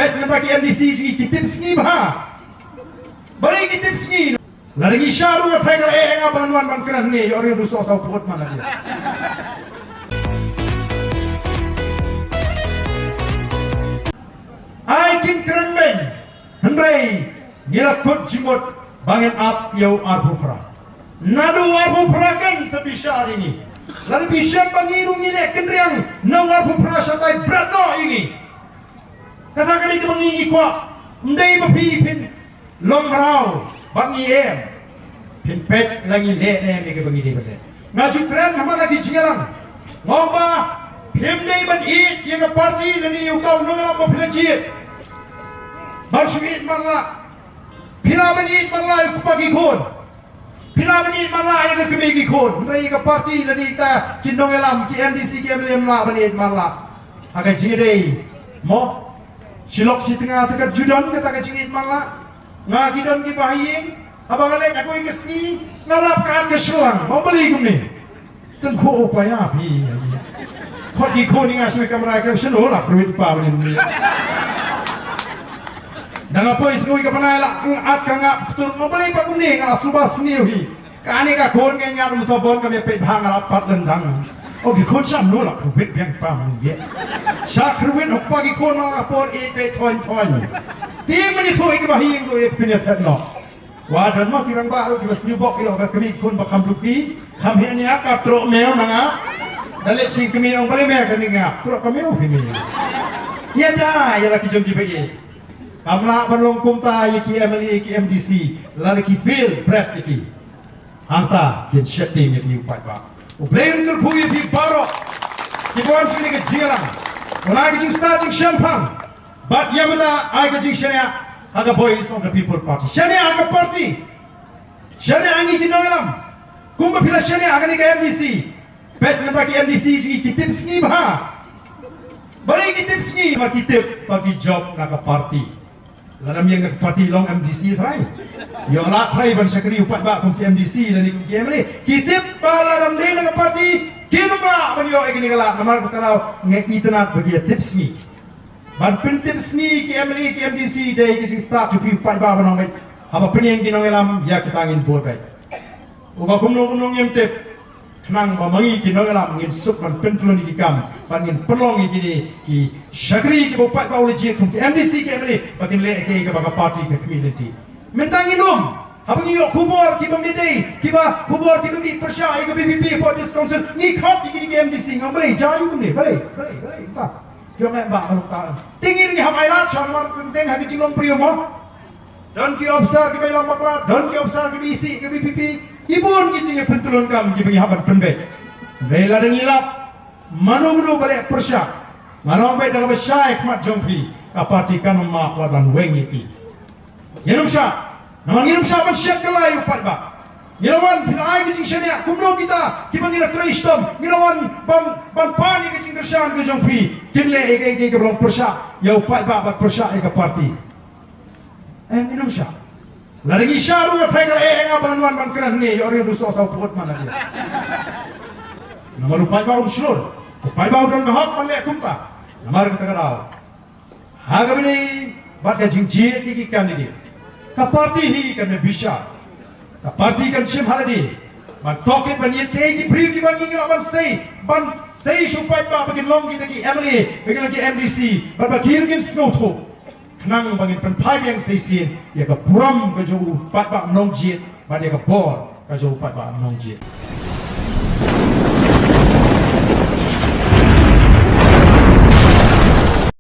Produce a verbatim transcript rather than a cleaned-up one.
Namar ki M D C jong ngi ki tip sngi bha. Balei ki tip sngi? Lada ngi shah ruh nga tharai ka la eh ïa nga ban wan ban kren hangne, ïoh ri ruh soh saw put man lagi. Ai kin kren beiñ, hynrei ngi la kut jingmut ba ngin ap ïa u arphew phra. Naduh u arphew phra kan sa bishar ïa ngi. Lada bishar ba ngi ruh ngi leh kynriang na u arphew phra shatai bret noh ïa ngi. Kata ka dei kaba ngi ngi kwah. Ym dei ba phi phin long mraw ba ngi em. Phin peit la ngi leh ne em ïa kaba ngi dei ban leh. Nga ju kren ha man la ki jingïalang. Nga ong ba phim dei ban ïeit ïa ka party lane ïa uta u nongïalam ba phi la jied. Ban shu ïeit man la. Phi lah ban ïeit man la ïa u kpa ki khun. Phi lah ban ïeit man la ïa ka kmie ki khun, hynrei ïa ka party lane ïa kita ki nongïalam, ki M D C, ki M L A ym lah ban ïeit man la. Ha ka jingïadei mo, shi lok shi tnga te ka ju don kata ka jingïeit man la. Nga ki don kiba ha ïing, haba nga leit ha kawei ka sngi, nga lap ka at ka shlang, mo balei kumne. Tang ko pa ïa phi. Khot ki khun ïa nga sha kamra ka shen ho la kruit pa mynnin. Da nga poi sngewbha ka bnai la at ka nga ktur, mo balei ba kumne nga la suba sniew hi. Kane ka khun ka ngat um sabon ka me peit bha nga la pat lendang. O ki khun sham no la kruit biang pa mynnin. Sha kruit hok pa ki khun nga por e peit thoin thoin. Ti mynnin ko ik ba hi ko ik pin ïa phet no. Wa don ma ki rangbah ruh kiba sniew bok ïa ka kmie khun ba kham duk ki, kham heh nia ka troh mew na nga. Da leit sha kmie ong balei me kane nga troh ka mew phi me. Ïa da ïa la ki jong kiba ïeit. Kam lah ban long kumta ïa ki M L A ki M D C lada ki fail bret ïa ki. Hangta kin shet ïa ki u paidbah. U Blei un kyrkhu ïa phi baroh kiba wan sha kane ka jingïalang. Wan ai ka jingstad jingshemphang. Bad ïa mynta ai ka jingshaniah ha ka Voice of the People Party. Shaniah ha ka party. Shaniah ha ngi ki nongïalam. Kumba phi la shaniah ha kane ka M D C. Peit mynta ki M D C jong ngi ki tip sngi bha. Balei ki tip sngi? Ba ki tip ba ki jop na ka party. Lada ym ïeng na ka party long M D C trai. Ïoh lah trai ban shakri u paidbah kum ki M D C lane kum ki M L A. Ki tip ba lada ym dei na ka party kin ym lah ban ïoh ïa kane ka lad. Namar kata ka daw nga itynnad ba ki ïa tip sngi. Ban pyntip sngi ki M L A ki M D C dei ki jingstad jong phi u paidbah ban ong beit. Haba pynïeng ki nongïalam ïa kita ngin bud beit. Uba kumno kumno ngim tip. Khnang ba ma ngi ki nongïalam ngin suk ban pyntylun ïa ki kam ban ngin pynlong ïa kine ki shakri kiba u paidbah u la jied kum ki M D C ki M L A ba kin leh ïa kaei kaba ka party ka khmih lynti. Mynta ngin ym haba ngi ïoh khubor kiba mih dei kiba khubor kiba mih pyrshah ïa ka V P P hapoh District Council ngi khot ïa kine ki M D C nga ong balei jia ïa u kumne balei balei balei ba. Ïoh ngai ba ka lok ta. Te ngi ngi hap ai lad sha namar ka kteng ha ka jinglong briew mo. Don ki ophisar kiba ïalam bakla, don ki ophisar kiba isih ka V P P. Ki bun ki jingïapyntylun kam kiba ngi hap ban pynbeit. Hynrei lada ngi lap mano mano ba leh pyrshah, ngan ong beit da kaba shai khmat jong phi, ka party kan ym map wat ban weng ïa phi. Ngin ym shah, namar ngin ym shah ban shet kyllai u paidbah. Ngi la wan phi la ai ka jingshaniah kumno kita kiba ngi la trei shitom, ngi la wan ban ban pan ïa ka jingkyrshan ka jong phi. Kin leh ïa kaei kaei kaba long pyrshah ïa u paidbah bad pyrshah ïa ka party. Eh, ngin ym shah. Lada ngi shah ruh nga tharai ka la eh ïa nga ban wan ban kren hangne, ïoh ri ruh soh saw put man lagi. Namar u paidbah um shlur, u paidbah u don ka hok ban leh kumta. Namar kata ka daw ha kaba ïadei bad ka jingjied ïa ki candidate, ka party hi kan bishar. Ka party kan shim ha lade ban tohkit ban ïatei ki briew kiba ngi lah ban sei, ban sei sha u paidbah ba kin long kita ki M L A, ba kin long ki M D C, bad ba ki ruh kin sngewthuh. Khnang ba ngin pynphai biang sa shisien ïa ka burom ka jong u paidbah nongjied bad ïa ka bor ka jong u paidbah nongjied.